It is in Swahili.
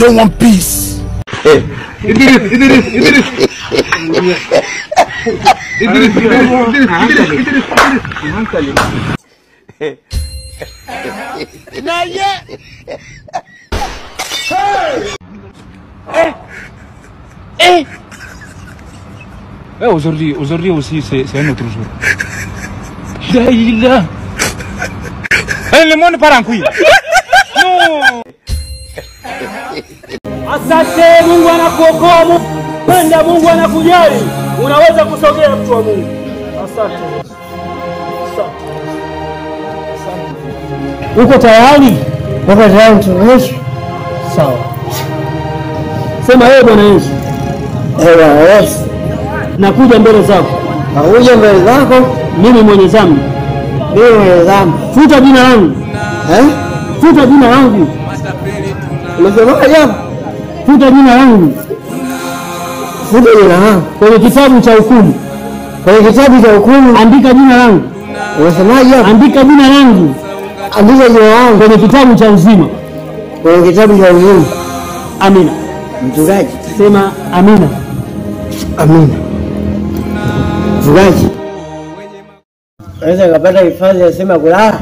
Don't want peace. Idris, Idris, Idris. Idris, Idris, Idris, Idris, Idris. Not yet. Hey. Eh. Eh. Eh, aujourd'hui, aujourd'hui aussi, c'est un autre jour. Il eh, le monde part en couille. Non. Asante, Mungu anakuokoa, penda Mungu anakujali. Unaweza kusogea mtu wa Mungu. Asante. Asante. Asante. Uko tayari? Uko tayari mtumishi? Sawa. Sema wewe Bwana Yesu. Ewe Bwana Yesu. Nakuja mbele zako. Nakuja mbele zako. Mimi mwenye dhambi. Mimi mwenye dhambi. Futa jina langu. Eh? Futa jina langu. Unasemaje hapo? Futa jina langu. Futa jina langu. Kwenye kitabu cha hukumu. Kwenye kitabu cha hukumu. Andika jina langu. Unasemaje hapo? Andika jina langu. Andika jina langu kwenye kitabu cha uzima. Kwenye kitabu cha uzima. Amina. Mchungaji, sema amina. Amina. Mchungaji, unaweza kupata hifadhi ya sema kulala.